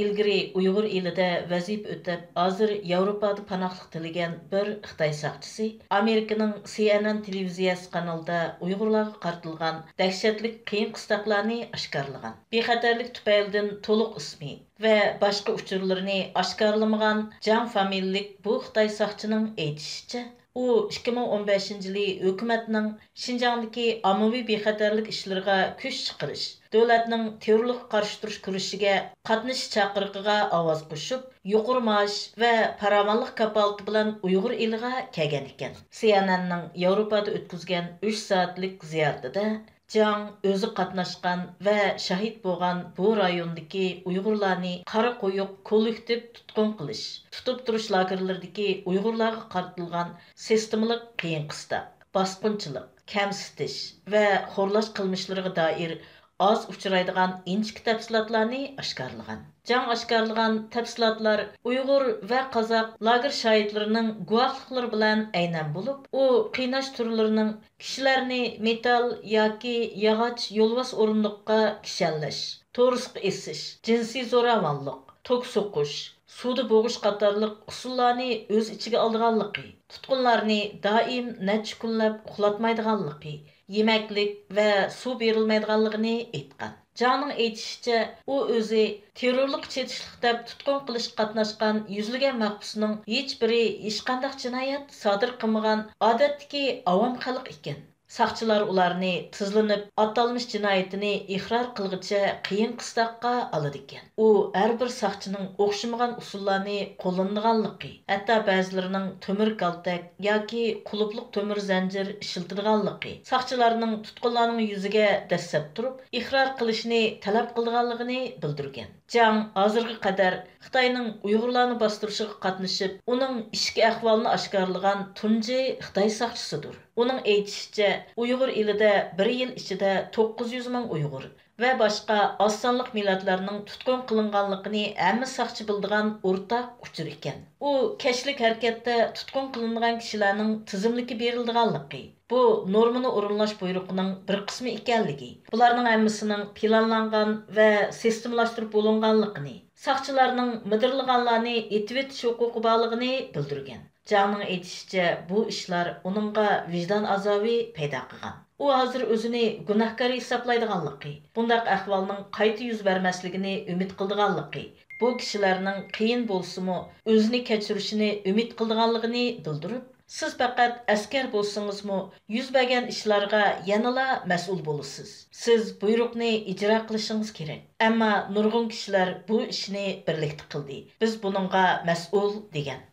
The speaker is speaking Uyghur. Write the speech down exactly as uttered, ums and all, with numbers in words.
ئىلگىرى ئۇيغۇر ئېلىدە ۋەزىپە ئۆتەپ، ھازىر ياۋروپادا پاناھلىق تىلىگەن بىر خىتاي ساقچىسى ئامېرىكىنىڭ سى ئېن ئېن تېلېۋىزىيەسى قانىلىدا ئۇيغۇرلارغا قارىتىلغان دەھشەتلىك قىيىن قىستاقلارنى ئاشكارىلىغان. بىخەتەرلىك تۈپەيلىدىن تولۇق ئىسمى ۋە باشقا ئۇچۇرلىرىنى ئاشكارىلىمىغان جاڭ فامىلىلىك بۇ خىتاي ساقچىنىڭ ئېيتىشىچە، ئۇ ئىككى مىڭ ئون بەشىنچى يىلى ھۆكۈمەتنىڭ شىنجاڭدىكى ئاممىۋى بىخەتەرلىك ئىشلىرىغا كۈچ چىقىرىش، دۆلەتنىڭ تېررورلۇققا قارشى تۇرۇش كۈرىشىگە قاتنىشىش چاقىرىقىغا ئاۋاز قوشۇپ، يۇقىرى مائاش ۋە پاراۋانلىق كاپالىتى بىلەن ئۇيغۇر ئېلىغا كەلگەن ئىكەن. سى ئېن ئېننىڭ ياۋروپادا ئۆتكۈزگەن ئۈچ سائەتلىك زىيارىتىدە جاڭ ئۆزى قاتناشقان ۋە شاھىت بولغان بۇ رايوندىكى ئۇيغۇرلارنى قارا قويۇق كوللېكتىپ تۇتقۇن قىلىش، تۇتۇپ تۇرۇش لاگېرلىرىدىكى ئۇيغۇرلارغا قارىتىلغان سىستېمىلىق قىيىن قىستاق، باسقۇنچىلىق، كەمسىتىش ۋە خورلاش قىلمىشلىرىغا دائىر ئاز ئۇچرايدىغان ئىنچىكە تەپسىلاتلارنى ئاشكارىلىغان. جاڭ ئاشكارىلىغان تەپسىلاتلار ئۇيغۇر ۋە قازاق لاگېر شاھىتلىرىنىڭ گۇۋاھلىقلىرى بىلەن ئەينەن بولۇپ، ئۇ قىيناش تۈرلىرىنىڭ كىشىلەرنى مېتال ياكى ياغاچ يولۋاس ئورۇندۇققا كىشەنلەش، تورۇسقا ئېسىش، جىنسىي زوراۋانلىق، توك سوقۇش، سۇدا بوغۇش قاتارلىق ئۇسۇللارنى ئۆز ئىچىگە ئالىدىغانلىقى، تۇتقۇنلارنى دائىم نەچچە كۈنلەپ ئۇخلاتمايدىغانلىقى، يېمەكلىك ۋە سۇ بېرىلمەيدىغانلىقىنى ئېيتقان. جاڭنىڭ ئېيتىشىچە، ئۇ ئۆزى تېررورلۇققا چېتىشلىق دەپ تۇتقۇن قىلىشقا قاتناشقان يۈزلىگەن مەھبۇسنىڭ ھېچبىرى ھېچقانداق جىنايەت سادىر قىلمىغان ئادەتتىكى ئاۋام خەلق ئىكەن. ساقچىلار ئۇلارنى تىزلىنىپ، ئاتالمىش جىنايىتىنى ئىقرار قىلغىچە قىيىن قىستاققا ئالىدىكەن. ئۇ ھەر بىر ساقچىنىڭ ئوخشىمىغان ئۇسۇللارنى قوللىنىدىغانلىقى، ھەتتا بەزىلىرىنىڭ تۆمۈر كالتەك ياكى قۇلۇپلۇق تۆمۈر زەنجىر ئىشلىتىدىغانلىقى، ساقچىلارنىڭ تۇتقۇنلارنىڭ يۈزىگە دەسسەپ تۇرۇپ، ئىقرار قىلىشىنى تەلەپ قىلىدىغانلىقىنى بىلدۈرگەن. جاڭ ھازىرغا قەدەر خىتاينىڭ ئۇيغۇرلارنى باستۇرۇشىغا قاتنىشىپ، ئۇنىڭ ئىچكى ئەھۋالىنى ئاشكارىلىغان تۇنجى خىتاي ساقچىسىدۇر. ئۇنىڭ ئېيتىشىچە، ئۇيغۇر ئېلىدە بىر يىل ئىچىدە توققۇز يۈز مىڭ ئۇيغۇر ۋە باشقا ئاز سانلىق مىللەتلەرنىڭ تۇتقۇن قىلىنغانلىقىنى ھەممە ساقچى بىلىدىغان ئورتاق ئۇچۇر ئىكەن. ئۇ كەچلىك ھەرىكەتتە تۇتقۇن قىلىنغان كىشىلەرنىڭ تىزىملىكى بېرىلىدىغانلىقى، بۇ نورمىنى ئورۇنلاش بۇيرۇقىنىڭ بىر قىسمى ئىكەنلىكى، بۇلارنىڭ ھەممىسىنىڭ پىلانلانغان ۋە سىستېمىلاشتۇرۇپ بولۇنغانلىقىنى، ساقچىلارنىڭ مىدىرلىغانلارنى ئېتىۋېتىش ھوقۇقى بارلىقىنى بىلدۈرگەن. جاڭنىڭ ئېيتىشىچە، بۇ ئىشلار ئۇنىڭغا ۋىجدان ئازابى پەيدا قىلغان. ئۇ ھازىر ئۆزىنى گۇناھكار ھېسابلايدىغانلىقى، بۇنداق ئەھۋالنىڭ قايتا يۈز بەرمەسلىكىنى ئۈمىد قىلىدىغانلىقى، بۇ كىشىلەرنىڭ قىيىن بولسىمۇ ئۆزىنى كەچۈرۈشىنى ئۈمىد قىلىدىغانلىقىنى بىلدۈرۈپ، سىز پەقەت ئەسكەر بولسىڭىزمۇ، يۈز بەرگەن ئىشلارغا يەنىلا مەسئۇل بولىسىز. سىز بۇيرۇقنى ئىجرا قىلىشىڭىز كېرەك. ئەمما نۇرغۇن كىشىلەر بۇ ئىشنى بىرلىكتە قىلدى. بىز بۇنىڭغا مەسئۇل، دېگەن.